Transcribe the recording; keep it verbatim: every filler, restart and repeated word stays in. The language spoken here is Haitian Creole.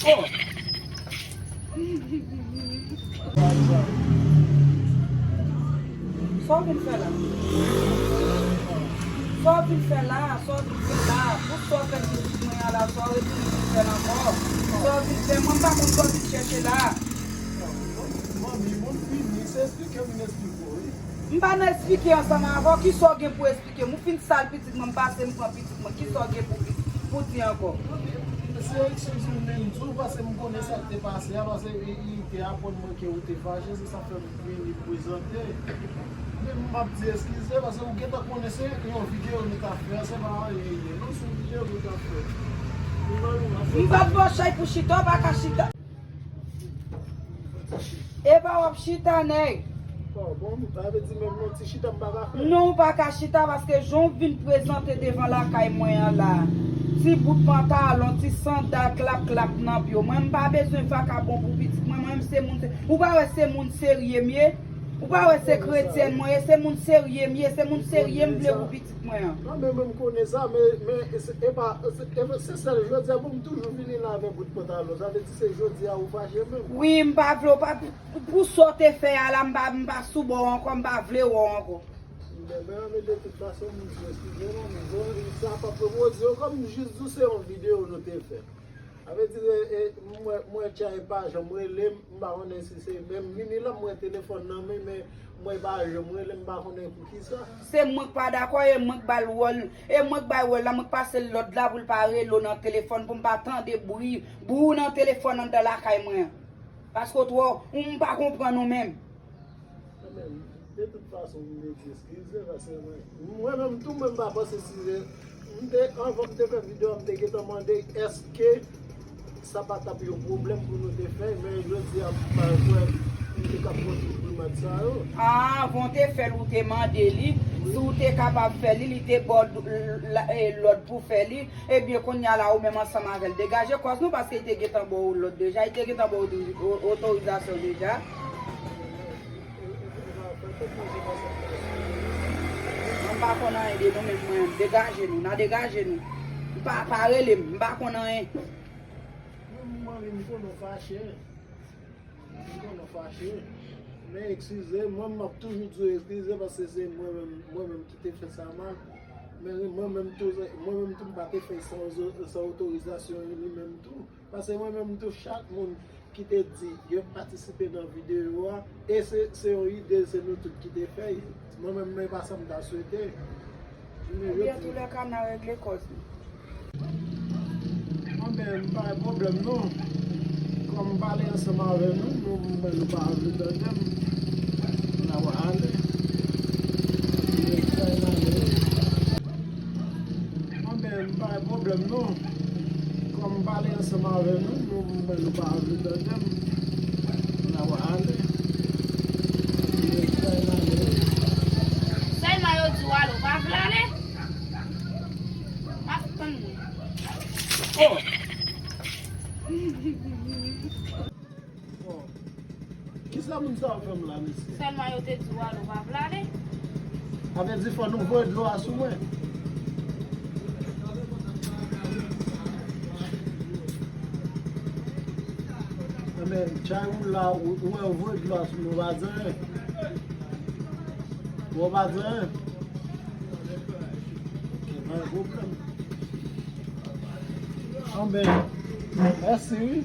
Oh! Sa w vin fè la? Sa w vin fè la? Sa w vin fè la? Pou sa w fè pitit mwen an la, sa w retounen vin fè l ankò? Sa w vin fè? Mwen m pa konn sa w vin chèche la. Manmi, moun fini, se esplike m vin esplike w, wi. M pa nan esplike ansanm avè w, kisa w gen pou esplike m? Ou fin sal pitit mwen, m pase m pran pitit mwen, kisa w gen pou, pou di ankò? Se eskiz ou menm tou, paske m konnen sa k te pase a, paske li, li te aprann mwen ke ou te fache, se sa k fè m vini prezante. Men m ap di eskize, paske ou gentan konnen se yon videyo nou t ap fè, se pa anyen li ye. Non, se yon videyo nou t ap fè. M pa t ba w chay pou chita, w pa ka chita. Epa w ap chita, nèg. Oh, bon, sa vle di menm yon ti chita m pa ka fè? Non, ou pa ka chita paske jan w vin prezante devan lakay mwen an la. Ti bout pantalon, ti sandal klap klap nan pye w. Mwen, m pa bezwen vakabon pou pitit mwen. Mwen, m se moun se-, ou pa wè se moun serye m ye? Ou pa wè se kretyèn mwen ye? Se moun serye m ye, se moun serye m vle pou pitit mwen an. Non, men mwen m konnen sa, men, men se, e pa, se, e se sèl jodi a pou m toujou vini la avèk bout pantalon. Sa vle di se jodi a ou fache menm. Wi, m pa vle w pa, pou, pou sa w te fè a la, m pa, m pa sou bò w ankò, m pa vle wè w ankò. Men, men, men de tout fason, m di w eskize non, men bon, sa p ap repwodui ankò, m jis di w se yon videyo nou te fè. Sa vle di, e, e, mwen, mwen Tchay pa janm rele m, m pa konnen si se menm Mimi la, mwen telefòn nan men, men mwen pa janm rele m, m pa konnen poukisa. Se mwen k pa dakò, e mwen k ba l wòl, e mwen k ba l wòl la, mwen k pase l lòd la pou l pa rele w nan telefòn, pou m pa tande bri, bri w nan telefòn anndan lakay mwen an. Paske w twò, ou m pa konprann ou menm. Men, de tout fason, m te di eskize, paske mwen, mwen menm tou, mwen m pa panse si se, m te, anvan m te fè videyo a, m te gentan mande èske sa pa t ap yon pwoblèm pou nou te fè, men jodi a, m pa kwè m te ka pran tout primad sa yo. Ah, anvan w te fè l, ou te mande li, si w te kapab fè li, li te ba w l-, la, e, lòd pou fè li, ebyen, kounye a la, ou menm ansanm avè l, degaje kòz nou, paske li te gentan ba w lòd deja, li te gentan ba w otori-, o-, otorizasyon deja. Mwen pa konn anyen de nou menm, mwen, degaje nou, n a degaje nou. Pa, pa rele m, m pa konn anyen. Mwen, mwen, m konnen w fache. M konnen w fache. Men eskize, mwen, m ap toujou di w eskize paske se mwen menm, mwen menm ki te fè sa mal. Men mwen menm tou, mwen menm tou, m pa te fè san, san otorizasyon li menm tou. Paske mwen menm tou, chak moun ki te di yo patisipe nan videyo a, e se, se yon ide, se nou tout ki te fè l. Mwen menm, men pa sa m ta swete. Ebyen, antoulèka, n a regle kòz nou. Anben, m pa gen pwoblèm non. Kòm m pale ansanm avè nou, nou, nou pa vle tande m, n a ale. Anben, m pa gen pwoblèm non. Kòm m pale ansanm avè nou, nou, nou pa vle tande m, n a ale. Sèlman yo di w ale, w pa vle ale? M ap tann mwen. Oh! Bon. Kisa moun sa yo fè m la, mesye? Sèlman yo te di w ale, w pa vle ale? Sa vle di fò nou voye dlo a sou mwen. Anben, Tchay ou la, ou, ou wè, ou voye dlo a sou mwen, ou pa di anyen. Ou pa di anyen. Ok, pa gen pwoblèm. Anben, mèsi, wi.